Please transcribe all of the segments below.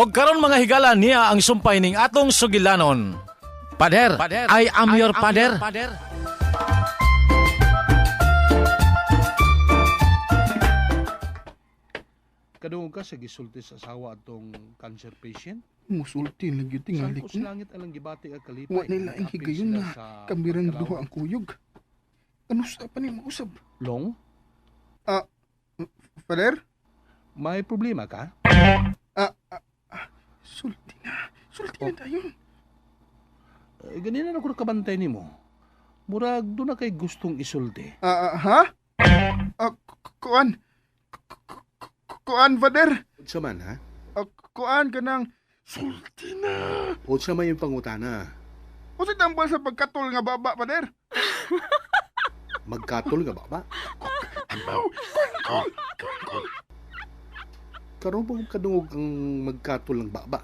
Og karon mga higala niya ang sumpay ning atong sugilanon. Pader, I am your pader. Kadungog ka sa gisulti sa asawa atong cancer patient. Musulti lang gyud tingali Sangkos ko. langit alang gibati ang kalipay. Wa nila ang Nag-apil higayon sila na sa kamirang pagkalawan. duha ang kuyog. Ano sa pa ni mausab? Long, Ah, Father? may problema ka? Ah, sulti na. Sulti na dayon. Eh, ganina na ko nakabantay nimo. Murag doon na kay gustong isulti. Ah, ah, ha? Ah, kuan. Kuan, Father? Unsa man ha? Ah, kuan kanang sulti na. Unsa man yung pangutana? Usa tambal sa pagkatol nga baba, Father? Magkatol nga ba ba? Amaw, kuan ko. Kuan ko. Karon mo kadungog ang magkatol ng baba.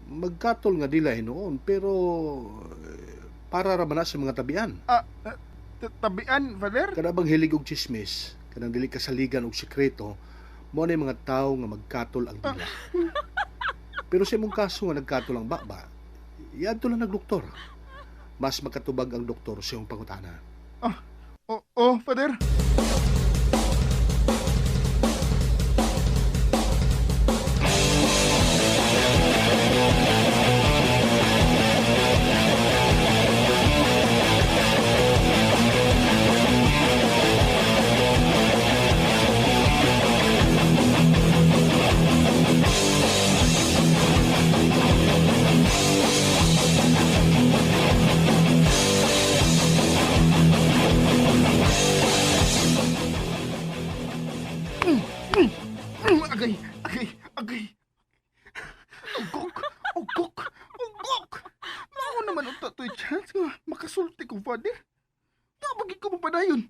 Magkatol nga dila hinuon pero eh, para ra man na sa mga tabian. Ah, ah, tabian, Father? Kada bang hilig og chismis, kanang dili kasaligan og sikreto, mo na yung mga tao nga magkatol ang dila. Pero sa imong kaso nga nagkatol ang baba, iadto lang nagdoktor. Mas makatubag ang doktor sa iyong pangutana. Ah, oh, oh, Father. Agay, agay, agay. Ugok, ugok, ugok. Mao naman unta to'y chance nga makasulti ko, Father. Tabagi ko mapadayon.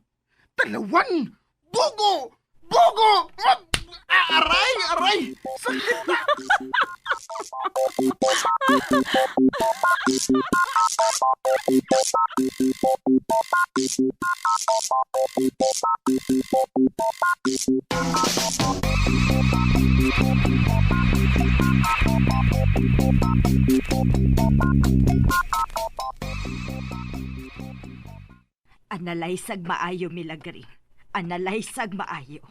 Talawan! Bugo! Bugo! Ah, aray, aray! Sakit na! Analaysag maayo, Milagri. Analaysag maayo.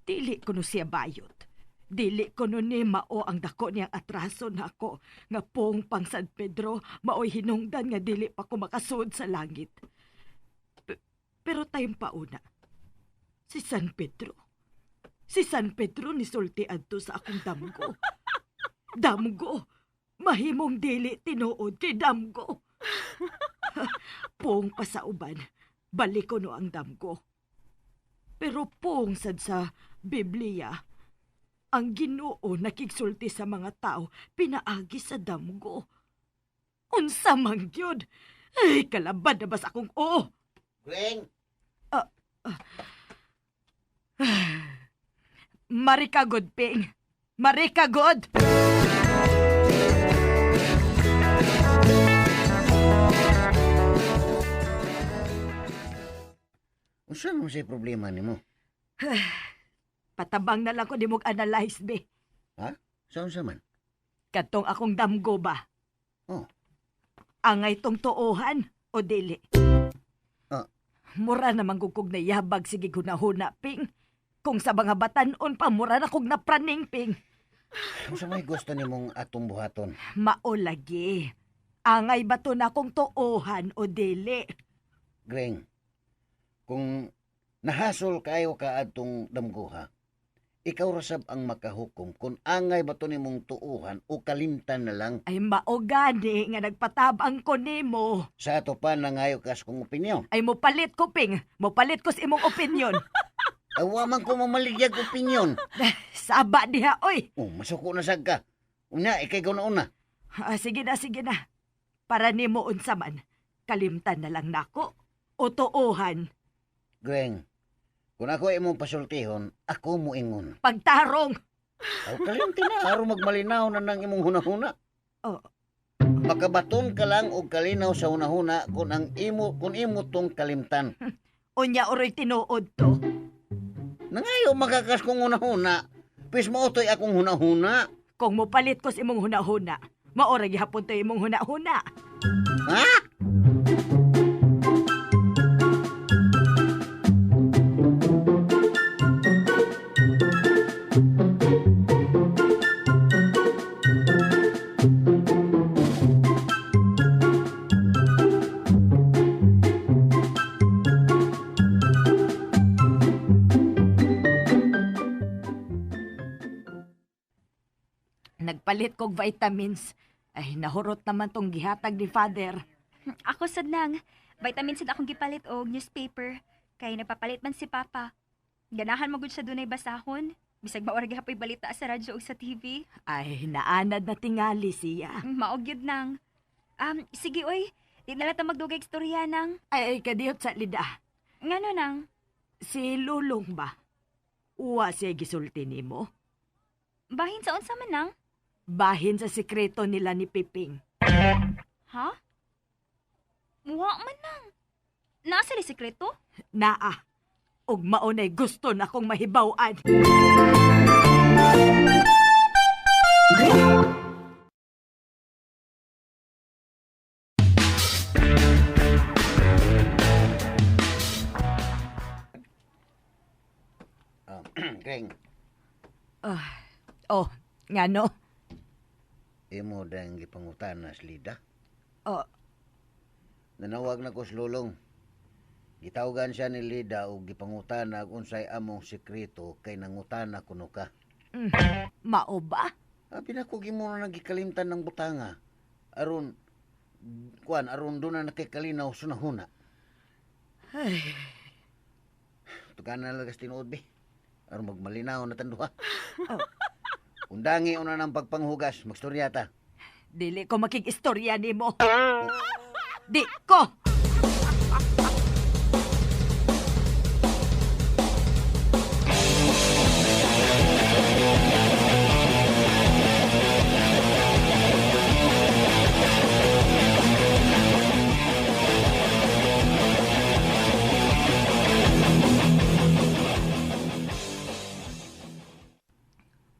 Dili ko no siya bayot. Dili ko no ni mao ang dako niyang atraso nako nga pong pang San Pedro maoy hinungdan nga dili pa ko makasuod sa langit. Pero tayong pauna. Si San Pedro. Si San Pedro nisulti adto sa akong damgo. Damgo. Mahimong dili tinuod kay damgo. Pong pa sa uban, balik ko no ang damgo. Pero pong sad sa Biblia, ang Ginoo nakigsulti sa mga tao pinaagi sa damgo. Unsa man gyud? Ay, kalabad na bas akong oo. Greng, Marika good, Ping. Marika good. unsa man say problema nimo? Patabang na lang ko di mong analyze, be. Sa unsa man? Katong akong damgo ba? Oh. Angay tong tuohan o dili? Ah. Mura naman gugkog na yabag sige hunahuna, Ping. Kung sa mga batanon pa, mura na kog napraning, Ping. Unsa may gusto nimong atong buhaton? Mao lagi. Angay ba to na kong tuohan o dili? Greng, kung nahasol kayo ka adtong damguha, ikaw ra sab ang makahukom kung angay ba to nimong tuuhan o kalimtan na lang. Ay mao gani nga nagpatabang ko nimo. Sa ato pa nangayo kas kong opinyon. Ay mopalit ko, Ping. Mopalit ko sa imong opinion. Ay, wa man ko mamaligyag opinyon. Saba diha, oy. Oh, masuko na sad ka. Unya, ikay na una. Ah, sige na, sige na. Para nimo unsa man, kalimtan na lang nako. O tuohan. Greng, kung ako imong pasultihon, ako moingon. Pagtarong. Aw, kalimti na, aron magmalinaw na nang imong hunahuna. Oh. Makabaton ka lang og kalinaw sa hunahuna kung ang imo kung imo tong kalimtan. Unya oroy tinuod to. Nangayo makakas kong hunahuna. Pis mo otoy akong hunahuna. Kung mopalit ko sa imong hunahuna, maora gihapon to imong hunahuna. Ha? Nagpalit kog vitamins. Ay, nahurot naman tong gihatag ni Father. Ako sad nang. Vitamin sad akong gipalit og newspaper. Kay nagpapalit man si Papa. Ganahan mo gud siya dunay basahon. Bisag maura gihapoy balita sa radyo ug sa TV. Ay, naanad na tingali siya. Mao gyud nang. Sige oy. Di na lang ta magdugay istorya nang. Ay, ay kadiyot sa lida. Ngano nang? Si Lulong ba? Uwa siya gisulti nimo. Bahin sa unsa man nang? Bahin sa sikreto nila ni Piping. Ha? Wa man nang. Naa sila sikreto? Naa. Ug maunay gusto na akong mahibaw-an. Greng, Oh, ngano? imo dang gipangutana sa Lida. Oh, Nanawag na ko sa lulong. Gitawagan siya ni Lida og gipangutana kung unsay among sekreto kay nangutana kuno ka. mao ba? Abi na ko gimo na nagikalimtan ng butanga. Aron kuan aron doon na nakikalinaw sunahuna. Ay, Tukan na lagas tinuod be. Aron magmalinaw na tanduha. Oh. Undangi una ng pagpanghugas, magstorya ta. Dili ko makig-istorya nimo. Di ko.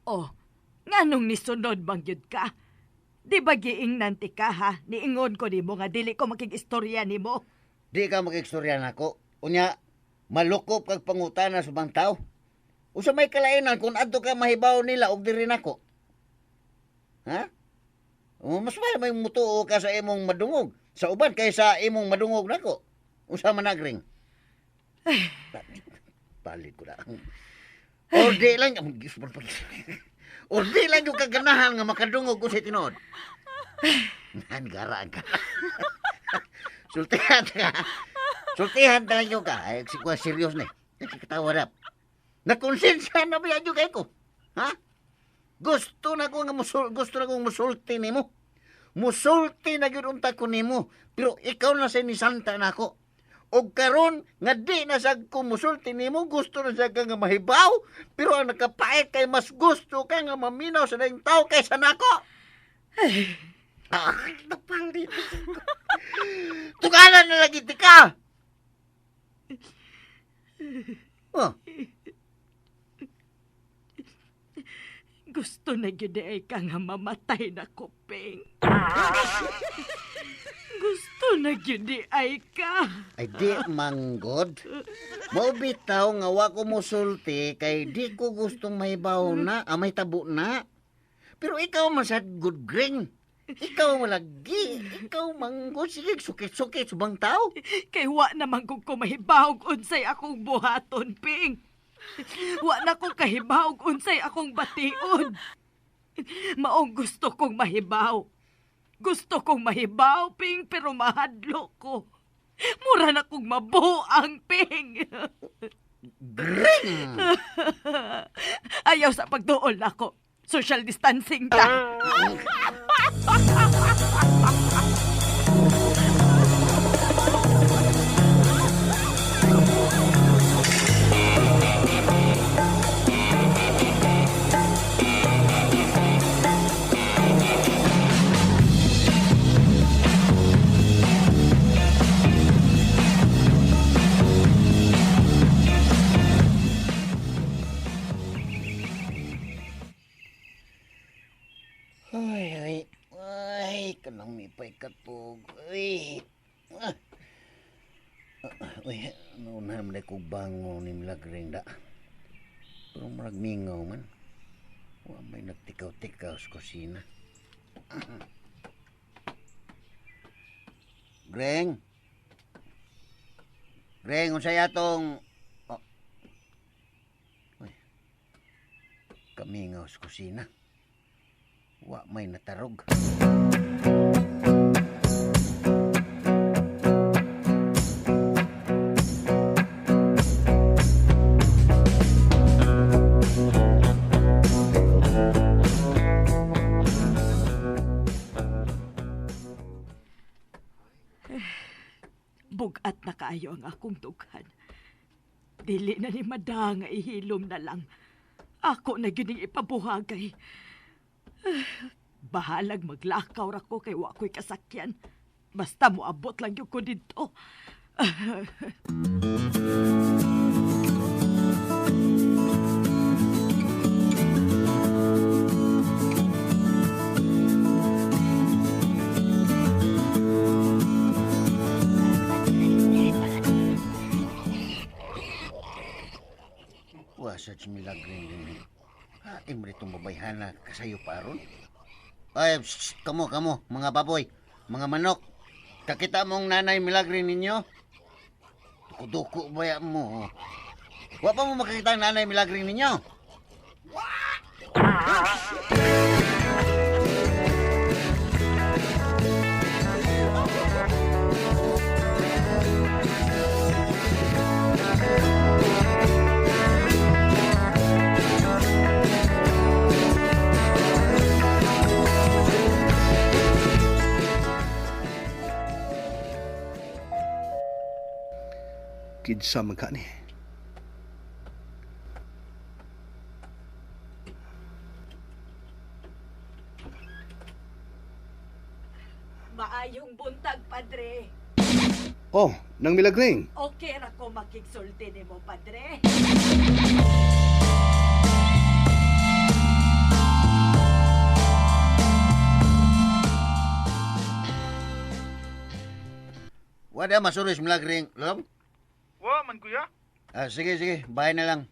Oh, nganong nisunod bang gyud ka? Di ba giingnan ti ka ha? Niingon ko nimo nga dili ko makig-istorya nimo. Di ka makikstorya nako. Unya, malukop kag pangutana sa ubang tao. Usa may kalainan kung adto ka mahibaw nila og diri nako. Ha? O, mas may may mutuo ka sa imong madungog sa uban kaysa imong madungog nako. Usa man nagring. Palit ko na. Or di lang, or di lang yung kaganahan nga makadungog ko sa tinuod. Nan garaan ka. Sultihan ka. Sultihan ta lang ka. Ay, si kuya serious na eh. Nakikatawa na. Nakonsensya na ba yan kay ko? Ha? Gusto na ko nga gusto na kong musulti nimo. Musulti na gyud unta ko nimo. Pero ikaw na sa ni Santa nako. Og karon nga di na sad ko musulti nimo, gusto na sad ka nga mahibaw, pero ang nakapait kay mas gusto ka nga maminaw sa daing tao kaysa nako. Ah, napalit. Tugalan na lagi ti ka. Oh, Gusto na gyud ay ka nga mamatay na kuping. Gusto na gyud ay ka. Ay di manggod. Mao bitaw nga wa ko musulti kay di ko gustong mahibaw na, may tabo na. Pero ikaw man sad good green. Ikaw malagi, ikaw manggod sige sukit-sukit subang tao. Kay wa naman kung kumahibawg unsay akong buhaton, Ping. Wa na kong kahibawg unsay akong bation. Maong gusto kong mahibaw. Gusto kong mahibaw, Ping, pero mahadlo ko. Mura na kong mabuang, Ping. Green. Ayaw sa pagduol ako. Social distancing ta. pa'y katog. Uy. Ah. Ah, uy, naunahan man kog bango ni Milagring da. Pero murag mingaw man. Wa may nagtikaw-tikaw sa kusina. Greng? Greng, unsay atong... Oh. Uy. Kamingaw sa kusina. Wa may natarog. Bugat na kaayo ang akong dughan. Dili na ni Mada nga ihilom na lang. Ako na gyud ning ipabuhagay. Bahalag maglakaw ra ko kay wa ko'y kasakyan. Basta moabot lang gyud ko didto. Wa sa Milagring din. Ha, imre itong babayhana kasayo pa ron. Ay, psst, kamo, kamo, mga baboy, mga manok. Kakita mong nanay Milagring ninyo? Duko-duko ba mo? Wa pa mo makikita ang nanay Milagring ninyo? Kinsa man ka ni. Maayong buntag, Padre. Oh, nang Milagring. Okay ra ko makigsulti nimo, Padre. Wala masuris Milagring, lom? Wa man kuya. Ah, sige, sige, bahay na lang.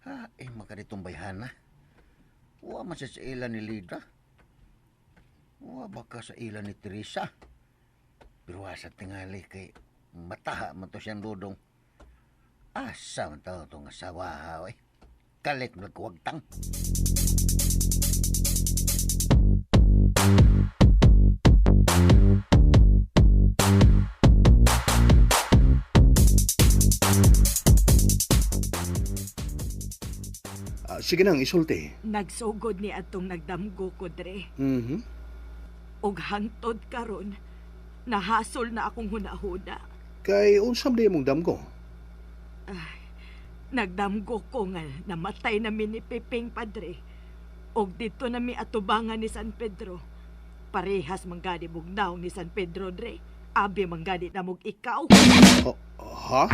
Ha, eh, makaditong bayhana. Wa man siya sa ila ni Lida. Wa baka sa ila ni Teresa. Pero asa tingali kay mataha man to siyang dudong. Asa man tao itong asawa, ha, oy. Kalit mo nagkuwagtang. Ah, sige nang isulti. Nagsugod ni atong nagdamgo ko, Dre. Mhm. Og hangtod karon, nahasol na akong hunahuna. Kay unsa man mong damgo? Nagdamgo ko nga namatay na mi ni Piping, Padre. Og dito na mi atubangan ni San Pedro. Parehas manggani mugnaw ni San Pedro, Dre. Abi manggani na mog ikaw. Oh, ha?